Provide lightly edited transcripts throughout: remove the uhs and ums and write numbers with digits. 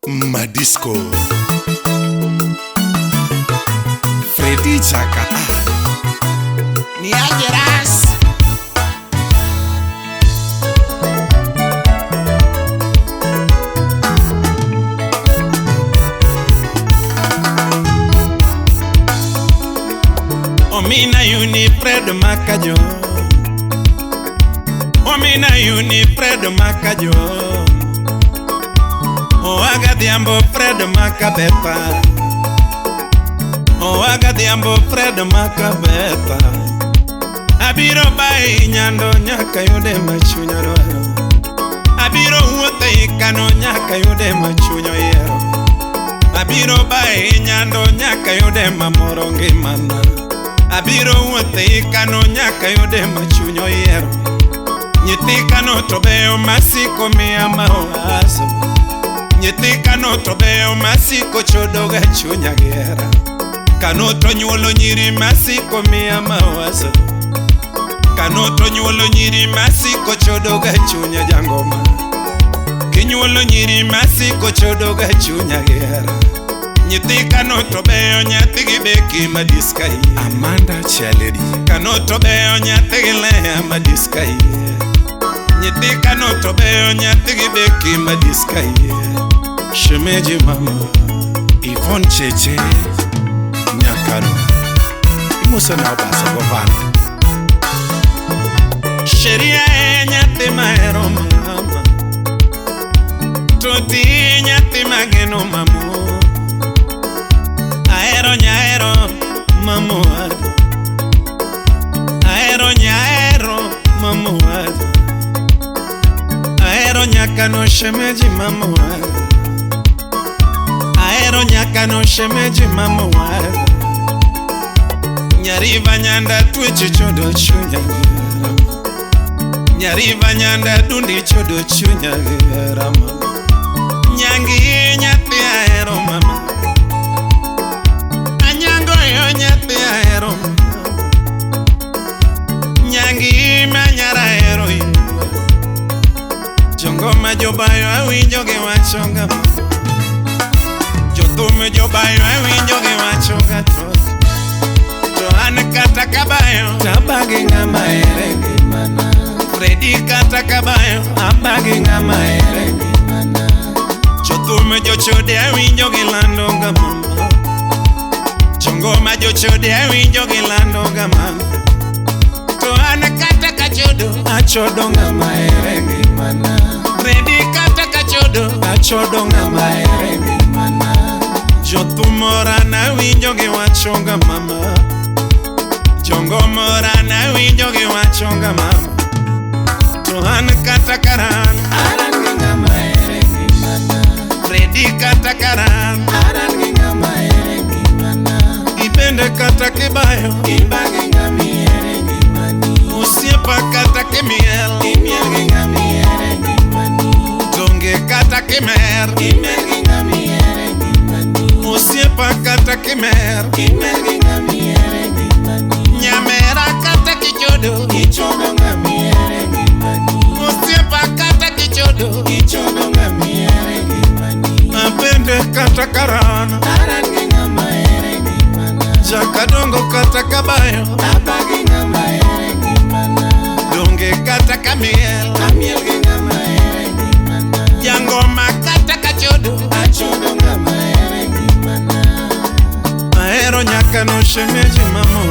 Madisco Freddy Chaka Niajeras Omina yuni Fred Makajo Omina yuni Fred Makajo Oaga dhiambo Fred Makabeta Oaga dhiambo Fred Makabeta Abiro bai nyando nyaka yude machunya dwaro Abiro wuotho e kano nyaka yude machunya oyiero Abiro bai nyando nyaka yude mamoro ngimana Abiro wuotho e kano nyaka yude machunya oyiero Nyithi kano to beyo masiko miya mawazo Nyithi kano to beyo masiko chodo ga chunya gi hera Kano to nyuolo nyiri masiko miya mawazo Kano to nyuolo nyiri masiko chodo ga chunya jangoma Kinyuolo nyiri masiko chodo ga chunya gi hera Nyithi kano to beyo nyathi gi beki madiska iye Amanda Chaledi Kano to beyo nyathi gi leya madiska iye Nyithi kano to beyo nyathi gi beki madiska iye Shemeji mama Yvonne Cheche Nyakano Imoso na obaso govano Sheria e nyathi mahero mama Toti nyathi mageno mamo Ahero nyaero mamo Ahero nyaero mamo Ahero nyakano shemeji mamo Ahero nyakano shemeji mamo Nyariva nyanda tweche chodo chunya Nyariva nyanda dundi chodo chunya mama Nyangi nyathi ahero mama Anyango yo nyathi ahero mama Nyangi manyara ahero yo Jongoma jobayo awinjo gi wachonga Jothum jobayo awinjo gi wachonga To an kata kabayo Tabagi ng'ama ere ngimana Freddy kata kabayo Abagi ng'ama ere ngimana Jothum jochode awinjo gi lando ga mama Jongoma jochode awinjo gi lando ga mama To an kata kachodo Achodo ng'ama ere ngimana Freddy kata kachodo Achodo ng'ama ere ngimana Jothum orana awinjo gi wachonga mama Jongoma orana awinjo gi wachonga mama To an kata karan Aran gi ng'ama ere ngimana Freddy kata karan Aran gi ng'ama ere ngimana Ibende kata kibayo Ibagi ng'ama ere ngimani Osiepa kata kimiel Imiel gi ng'ama ere ngimani Donge kata kimer Imiel gi ng'ama ere ngimani Osiepa kata kimer Imiel gi ng'ama ere ngimani Nyamera kata kichodo Ichodo ng'ama ere ngimani Osiepa kata kichodo Ichodo ng'ama ere ngimani Abende kata karan Aran gi ng'ama ere ngimana Jakadongo kata kabayo Abagi ng'ama ere ngimana Donge kata kamiel Amiel gi ng'ama ere ngimana Jangoma kata kachodo Achodo ng'ama ere ngimana Ahero nyakano shemeji mamo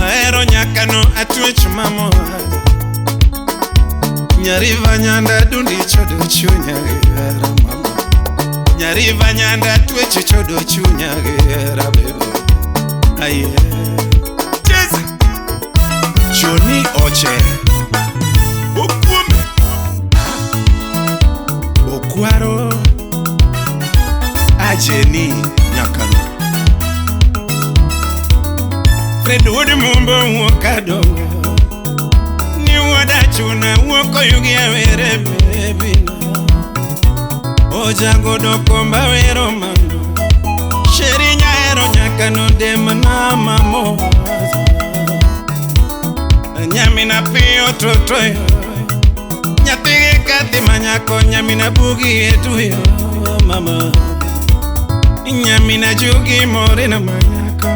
Ahero nyakano atwech mamo Nyariva nyanda dundi chodo chunya gihera mama Nyariva nyanda twech chodo chunya gihera bebe Aye Cheza Johnny Oche Okuome Okwaro Ajeni Nyakano Fred wuod Mumbo wuok kadongo Ni wuod Achuna wuok oyugi awere bebina Ojagodo komba wero mano Sheri nyahero nyaka nodemna mamo Nyamina piyo totoyo Nyathigi kathi manyako nyamina bugi etuyo mama. Nyamina jugi moreno manyako.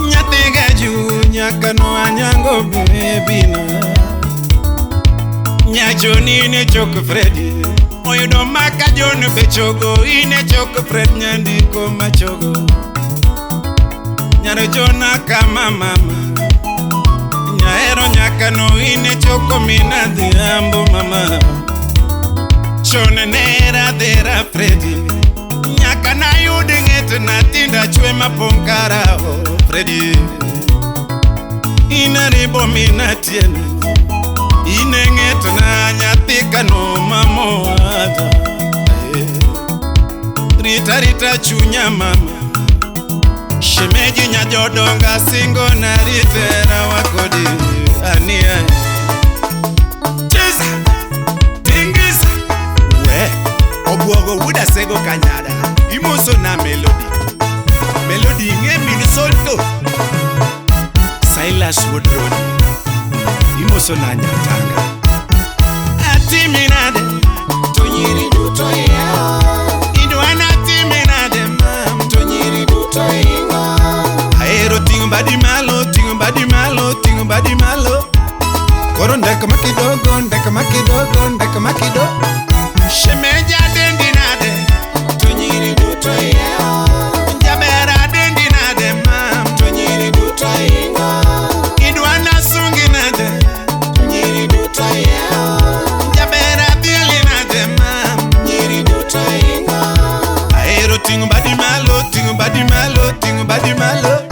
Nyathiga ju nyaka no anyango bebina. Nyachoni ne choko Freddy. Oyudo maka John bechogo ine choko Fred nyandiko machogo. Nyaro Jona kama mama. Nyaero nyaka no ine choko mina dhiambo mama. Chon nera dhera Freddy. Nyaka nayud ng'et natinda chwe mapong' karao Freddy. Inaribo mina tieno. Ine ng'et na nyathi kano mamoada. Rita rita chunya mama. Shemeji nyajodonga singo na ritera wakodi ania. Cheza tingiza We obwogo wuda sego kanyada. Imoso na Melody. Melody ng'e min solto. Silas Woodroad. Imoso na Nyatanga. Atimi nade To nyiri duto ihero. Idwana timi nade mam. To nyiri duto ingo. Ahero ting'o badi malo, ting'o badi malo, ting'o badi malo. Koro ndek makidogo, ndek makidogo, ndek makido. Shemeja dendi nade, To nyiri duto ihero. Jabera dendi nade mam. To nyiri duto ingo. Idwana sungi nade, To nyiri duto ihero. Jabera dhieli nade mam. Nyiri duto ingo. Ahero ting'o badi malo, ting'o badi malo, ting'o badi malo.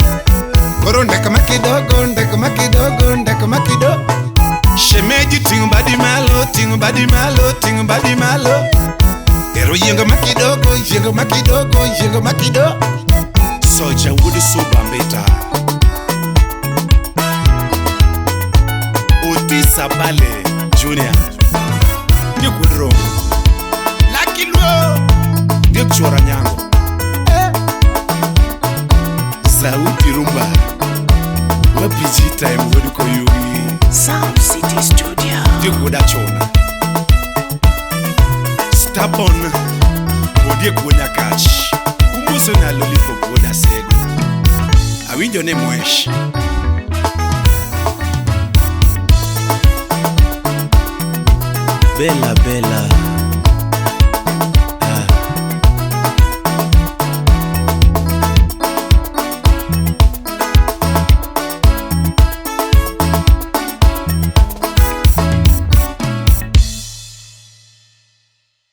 Koro ndek makidogo, ndek makidogo, ndek makido. Shemeji ting'o badi malo, ting'o badi malo, ting'o badi malo. Ero yiengo makidogo, yiengo makidogo, yiengo makido. Soja wuod Suba Mbita. Otis Abale Junior. Ndiek wuod Rombo. Lucky Luo. Ndiek chuora Nyango. Sauti Rumba. Wapiji time wuod Koyugi. Sound City Studio. Ndiek wuod Achona. Stubborn. Odiek wuod Nyakach. Umoso na Lollipop wuod Asego. Awinjo ne mwesh. Bella Bella.